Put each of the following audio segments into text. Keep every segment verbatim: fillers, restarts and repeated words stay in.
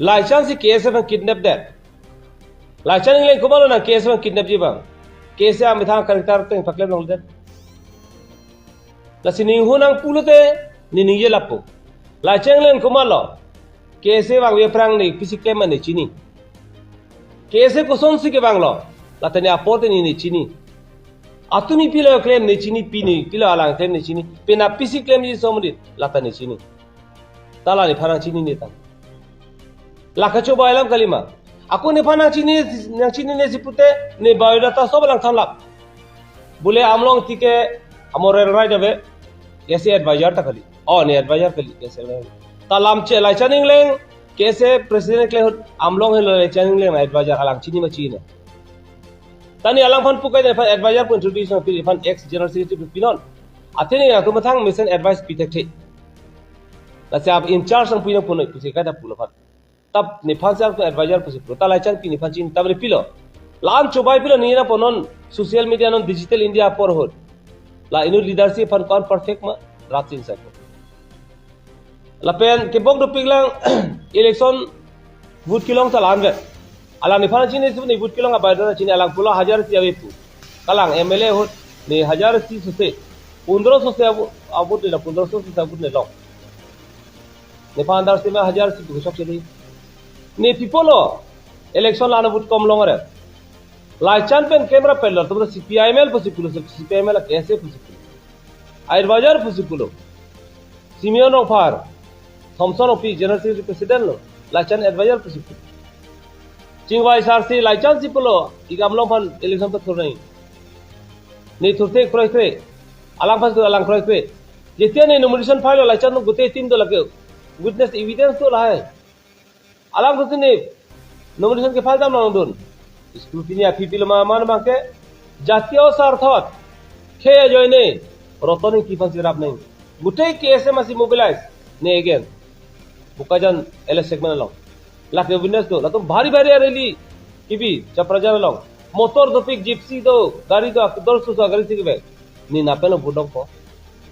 Laichan si K S A aphan kidnap det. Laichan Engleng komatlo nang K S A aphan kidnap ji abang? K S A amethang character ateng paklem longdet. Lasi ninghu nang pulote, ne ningje lapu. Laichan Engleng komatlo? K S A vangve aphrang ne pisi klem ma ne chini. K S A kosonsi kevanglo, lata ne apor te ne ne chini. Atumi pilo klem ne chini, pini pilo alang klem ne chini. Penap pisi klemji somrit, lata ne chini. Ta la nephan nangchinine tang. La kachobai alam kalima. Ako nephan nangchini, nangchinine si pute, ne biodata sob alang thanlap. Bule Amlong Ingti ke amo railway right ave, K S A advisor ta kali. Oh, ne advisor kali, K S A advisor. Ta lamche Laichan Engleng, K S A president klem ahut Amlong helo Laichan Engleng advisor, alang chini ma chini. Ta ne alangphan pukai nephan advisor pu introduce nangpi, nephan ex general secretary pu pinon. Athe ne nangtum mathang mesen advice pi thekthe. Lasi ap in charge nangpi nangpunoi pusi kaita pulo aphan. Ta nephan si alangtum advisor pusi pulo. Ta Laichan Ingti nephan chini, ta beri pilo. La-an chobai pilo, ne nangpo non social media, non digital India apor ahut. La inut leadership aphan ko-an perfect ma, rat chini sako. Lapen kebok dopik lang election vote kelong ta la-an vet. Alang nephan chini si ne vote kelong abai dona chini, alang pulo hajar isi ave pu. Kalang M L A ahut ne hajar isi sose. Pondroso se avo-, avote ne la, pondroso se avote ne long. Nephan dar sima hajar isi pu sok chini. Ne pi pulo election la-an vote kom long are. Laichan pen klem rapetlo, tumra C P I M L pusi pulo, C P I M L K S A pusi pulo. Advisor pusi pulo. Simeon Rongphar, Thomson Rongpi, General Secretary President lo, Laichan advisor pusi pulo. Chingvai sar si Laichan si pulo, ik Amlong aphan election ta thurnai. Ne thurthe kroikre, alangphan si alang kroikre. Jetia ne nomination file lo, Laichan lo gute team do lake. Witness evidence do lahai. Alangphan si ne nomination ke file dam nangdun. Scrutiny aphi pilo ma, man abang ke jatiyo sarthot khei ajoine Roton Ingti aphan si rap nang. Gutei K S A masi mobilize ne again. Bokajan L S segment along. Lake witness do. Latum bhari bhari rally kebi Chaprajan along. Motor dopik, gypsy do, gari do, akdol suso gari si kebe. Ne napelo budok ko.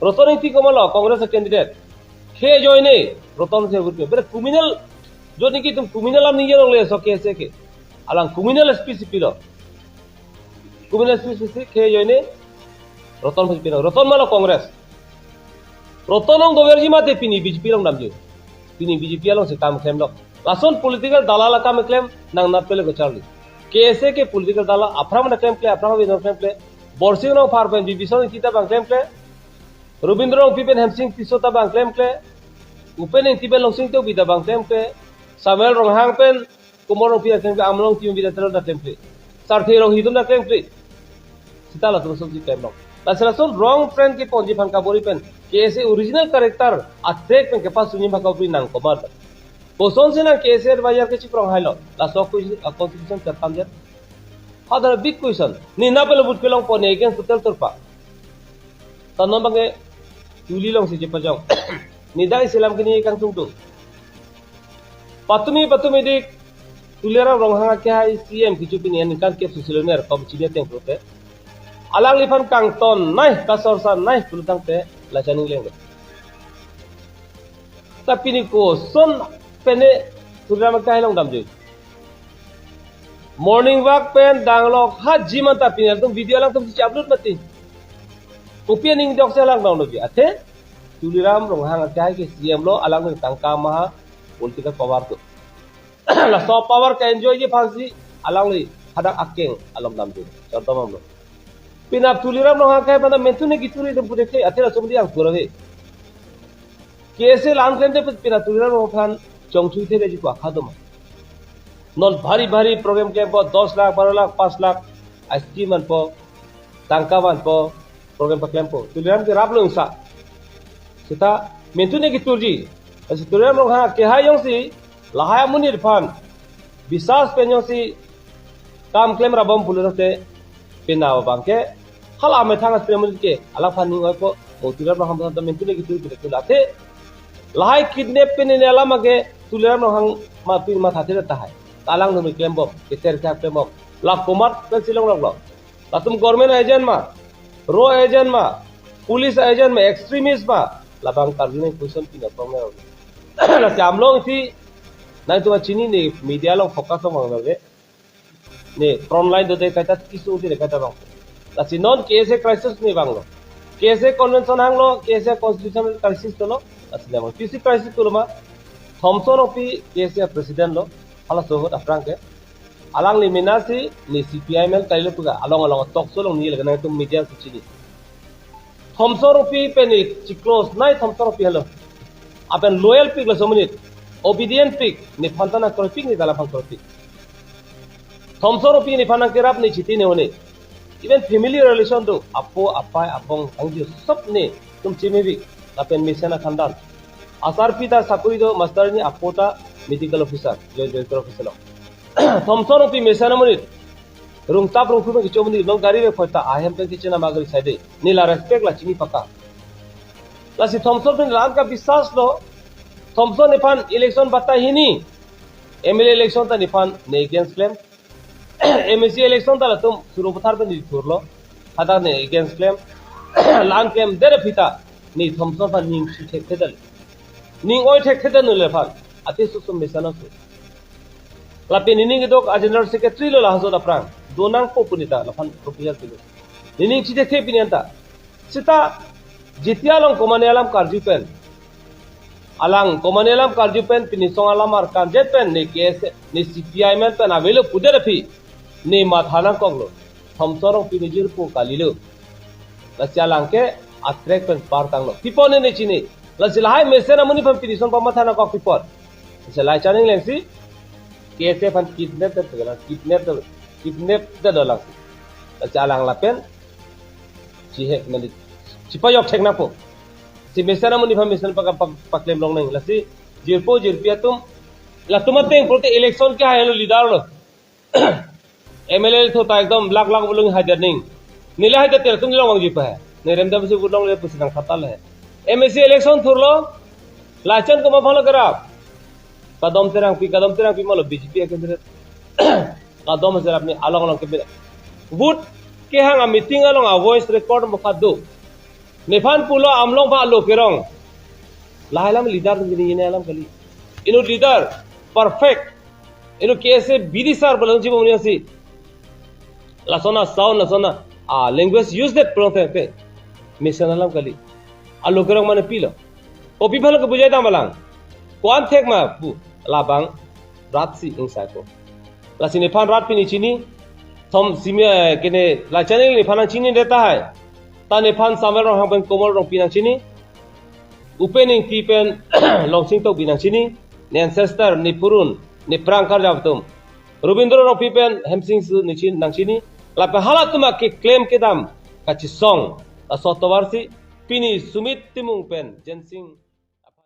Roton Ingti komatlo Congress candidate. Khei ajoine Roton si vote pe. Bere criminal, jodi ki tum criminal am ningje longle so K S A ke. Alang criminal S P si pilo. Criminal S P si khei ajoine Roton si pilo. Roton malo Congress. Roton along doverji mate pini B J P along damji. Pini B J P along si kam klemlo. Lason political dalal akam klem nang nat pele ko charli. K S A ke political dalal aphrang na klemkle, aphrang na klemkle. Borsing Rongphar pen Bibison Ingti ta bang klemkle. Robindro Rongpi pen Hemsing Tisso ta bang klemkle. Upen Ingti pen Longsing Tokbi ta bang klemkle. Samuel Ronghang pen Kumar Rongpi ta klemkle, Amlong Ingti pen Bidya Teron ta klemkle. Sarthe Ronghi atum ta klemkle. Sita latum ason si klemlo. Lasi lason wrong trend keponji aphan kabor-i pen K S A original character a-track pen kepasungji aphan kabor-i nang komat. Kosonsi nang K S A advisor ke chiprong hailo. Laso ko a constitution terkam jet. Hadar big question. Ne napelo vote kelongpo, ne against total turpa. Ta non abang ke tuli along si chepajong. Ne dai selam kini kangtungtung. Patumi patumi dik Tuliram Ronghang akehai C M kecho pini aningkan kep susilon er kom chini ateng pulote, alangliphan kangton nai, kasor sa nai pulo tangte Laichan Engleng. Ta pini koson pene Tuliram akehai along damjui. Morning walk pen danglok ha jim anta pini atum video alangtum si upload mati. Kopi aning dok si alang download ji. Athe Tuliram Ronghang akehai ke C M lo, alang tangka maha political power do. Laso power ke enjoy ji aphansi alangli hadak akeng along damjui. Chontom amlo. Penap Tuliram Ronghang akehai pen mentu ne kitur itum pudek athe laso mudi ang pura ve. K S A la-an klemte penap Tuliram Ronghang aphan chongchui theleji ko akha do ma. Non bhari bhari program klempo, dos lakh, baro lakh, panch lakh, ice cream vanpo, tangka vanpo, program paklempo. Tuliram ke raplo ingsa. Sita mentu ne kiturji. Lasi Tuliram Ronghang akehai jongsi lahai amonit aphan biswas pen jongsi kam klem rabom pulo tangte, penap abang ke hala amethang asri amonit ke alangphan ning oipo, mo Tuliram Ronghang aphan ta mentu ne kitur pide kula athe. Lahai kidnap pen ne alam ake Tuliram Ronghang ma pin ma thathe tahai. Alang numi klembom, keter kha klembom. La komat pensi longloklo. Latum government agent ma, raw agent ma, police agent ma, extremist ma, labang karjuni question pina prong na. Lasi Amlong Ingti Nangtum chini ne media along focus along vanglo de. Ne front line do de kaita kisu de kaita bang. Lasi non K S A crisis ne banglo. K S A convention hanglo, K S A constitutional crisis dolo. Lasi ne bang. P C crisis dolo ma. Thomson Rongpi K S A president lo. Halaso ahut aphrang ke. Alangli mena si ne C P I M L kalilo pu ke along along talk show along neli lake nangtum media si chini. Thomson Rongpi pen ne chiclose nai Thomson Rongpi helo. Lapen loyal pik laso amonit. Obedient pik, nephan ta nangkroi pik, ne ta laphan kroi pik. Thomson Rongpi nephan nangkerap ne chiti ne one. Even family relation do, apo, apai, abong, angju, sob netum chimepik, lapen mesen akhandan. Asarpi ta sakuri do, master ni apo ta medical officer, joint, joint officer lo. Thomson Rongpi mesen amonit. Rungtap rungthu pen kecho amonit, non gari ve phoi ta, ahem pen kechena ma gari saide. Ne la respect la chini paka. Lasi Thomson pen ran ka biswas lo. Thomson nephan election batai hini. M L A election ta nephan ne against klem. M A C election ta latum Sarupathar pen ne thurlo. Hadak ne against klem. La-an klemdet aphi ta ne Thomson aphan ning si thekthedetlo. Ning oi thekthedetlo nephan. Ati suksum mesen aso. Lapen nening kedok a general secretary lo la haso aphrang. Donangpo pu ne ta laphan proposal pilo. Nening chithekthe pini anta. Seta jitia along komane alam karju pen. Alang komane alam karju pen pini song alam arkan jet pen ne K S A ne C P I M L pen avelo pudet aphi. Ne matha nangkoklo. Thomson Rongpi ne jirpo kalilo. Lasi alang ke atrek pen par tanglo. Pi apot ne ne chini. Lasi lahai mesen amonit aphan pini song pamatha nangkok pi apot. Lasi lahai chaning lengsi. K S A aphan kidnap det, kidnap det, kidnap det dolang. Lasi alang lapen. Chihe mandi. Chipajok thek nangpo. Si mesen amonit aphan mesen paka pak-, paklem long nang. Lasi jirpo jirpi atum. Latum ateng pulote election kehai lo leader lo. M L A tho ta ekdom lakh lakh vote long haidet ning. Neli haidet tel tum long vangji pa hai. Ne remdam si vote longle pusi nangkhatal hai. M A C election thurlo. Lachan komat aphan lo kerap. Kadom Terangpi, Kadom Terangpi ma lo B J P a candidate. Kadom Terangpi along along ke beda. Vote kehang a meeting along a voice record mo kado. Nephan pulo Amlong aphan alo kerong. Lahai alam leader tum gini gini alam kali. Inut leader perfect. Inut K S A B D sir pulo chibom ni asi. Lason a sound, lason a, ah, language use det pulo thengte. Mesen alam kali. Alo kerong mane pilo. Kopi aphan lo kebujai dam alang. Ko-an thek ma pu labang rat si ingsai ko. Lasi nephan rat pini chini. Thom simi, eh, kene lachan nephan nangchini det tahai. Ta nephan Samuel Ronghang pen Komol Rongpi nangchini. Upen Ingti pen Longsing Tokbi nangchini. Ne ancestor, ne purun, ne prang karjap atum. Robindro Rongpi pen Hemsing Ingti nangchini, nangchini. Lapen halatum akeklem kedam kachisong. Laso atovar si pini Sumit Timung pen Jensing